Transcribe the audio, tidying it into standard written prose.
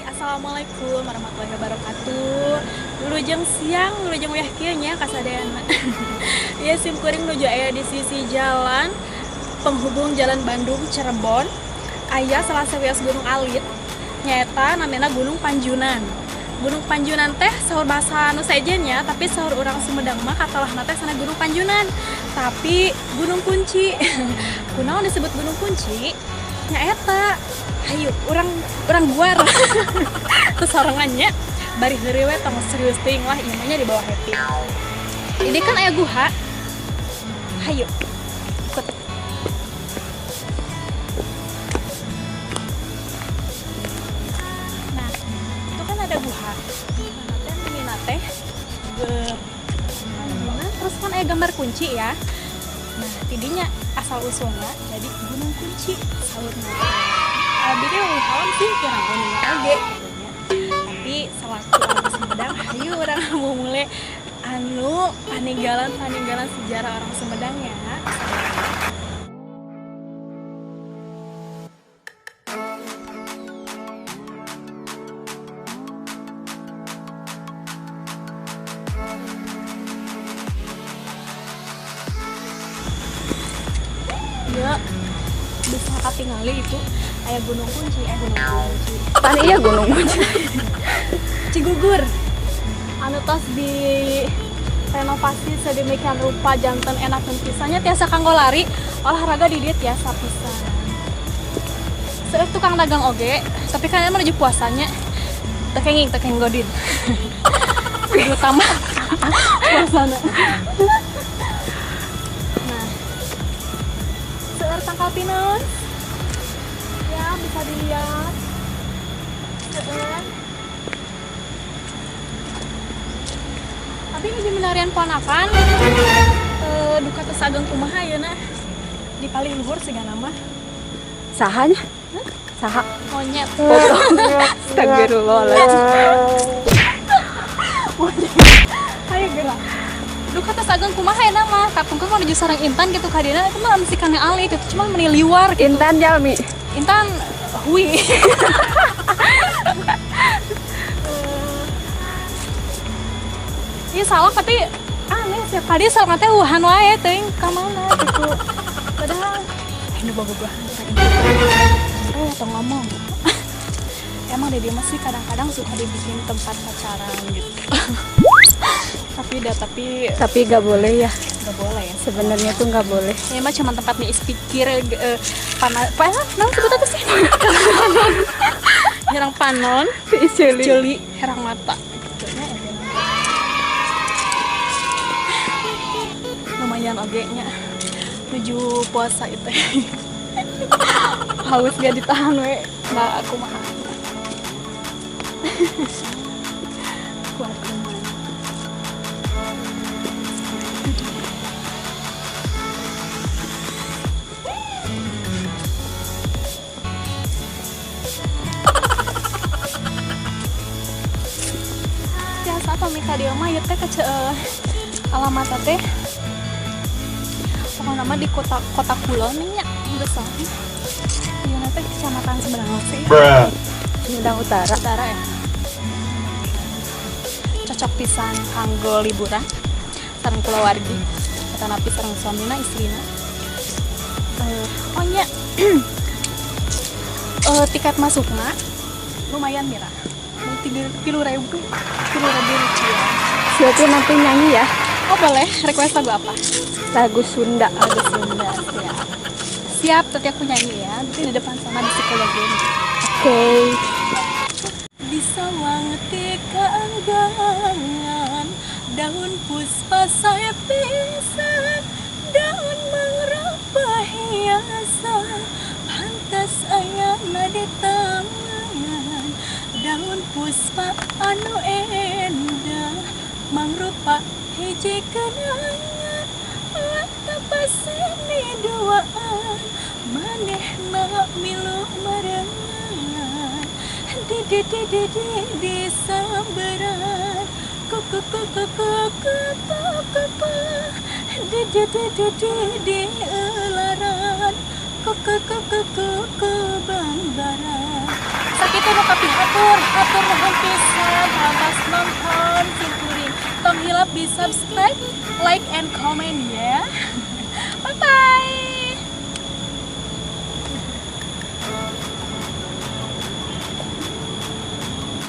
Assalamualaikum warahmatullahi wabarakatuh. Wilujeng siang, wilujeng wayah kieu nya kasadayana. Ieu sim kuring nuju aya di sisi jalan penghubung Jalan Bandung Cirebon. Aya salah sawios Gunung Alit, nyaeta namina Gunung Panjunan. Gunung Panjunan teh saur bahasa nu sejen nya, tapi saur urang Sumedang mah katalahna teh sana Gunung Panjunan. Tapi Gunung Kunci. Kunaon disebut Gunung Kunci? Nyaeta hayu urang guar. Terus sorangannya bari heureuy we tong serius teuing lah ieu mah nya di bawah happy. Ini kan aya guha. Hayu. Ikut. Nah, itu kan ada guha. Nah, teh namina teh Panjunan, terus kan aya gambar kunci ya. Nah, tidinya asal usulna jadi Gunung Kunci saurna. Abdi teh halam sih kurang uninga oge gitu nya. Tapi selaku orang Sumedang, hayu urang mulai anu paninggalan-paninggalan sejarah orang Sumedang ya. Ya, bisa katingali itu aya Gunung Kunci, aya Gunung Kunci. Pan iya Gunung Kunci. Cigugur. Anu tos di renovasi sedemikian rupa janten enak pisannya tiasa kanggo lari, olahraga di dieu tiasa pisan. Seueur tukang dagang oge, tapi kan menuju puasanya teu kenging, teu kenging godin. Kudu tambah puasana. Nah, seueur tangkal pinus. Ya, bisa dilihat. Seueur. Tapi ini menarian ponakan duka tos ageng kumaha ayeuna di paling luhur sigana mah. Sahanya? Saha? Monyet. Astagfirullahaladzim. Monyet. Ayo gerak. Duka tos ageng kumaha ayeuna mah kapungkur menuju sareng Intan gitu kadina itu mah mesti kana alit itu cuma meni liwar gitu. Intan jalmi. Intan hui. Iya salah tapi aneh sih tadi salah teh wuhan wae teuing ka mana gitu. Padahal ini bobogohan. Oh, tong ngomong. Emang Dede mah sih kadang-kadang suka dibikin tempat pacaran gitu. Tapi gak boleh ya. Gak boleh ya. Sebenarnya tuh gak boleh. Ini mah cuma tempat niis pikir panas. Panas, nah sebut apa sih? Herang panon, jeli, herang mata. Lumayan oge nya menuju puasa itu. Haus gak ditahan we. Nah, aku mah. Kuat kuman. Biasa pamit tadi mah ieu teh kece alamat teh. Pokokna mah di kota kulon nya geus salah. Ieu teh kecamatan Sumedang sih. Sumedang Utara. Utara ya. Cocok pisan kanggo liburan sareng kulawargi atanapi sareng suamina istrina. Oh nya tiket masukna lumayan murah. 3.000 rupiah. Berarti nanti nyanyi ya? Oh boleh, request lagu apa? Lagu Sunda. Lagu Sunda, siap. Siap, nanti aku nyanyi ya. Nanti di depan sana di psikologi. Oke. Di sawang kaanggangan, daun puspa saya pisan, daun mangrove hiasan, pantas ayana di tangan, daun puspa anu endah, mangrupa hiji kenangan, waktu paseni duaan, manehna milu marengan, di di di di di di samberan, ku ku ku ku ku ku ku ku ku, di di di di di di elaran, ku ku ku ku ku ku bangbaran. Sakitu nu kapihatur, hatur nuhun pisan parantos nonton sim kuring. Tong hilap di subscribe, like, and comment ya.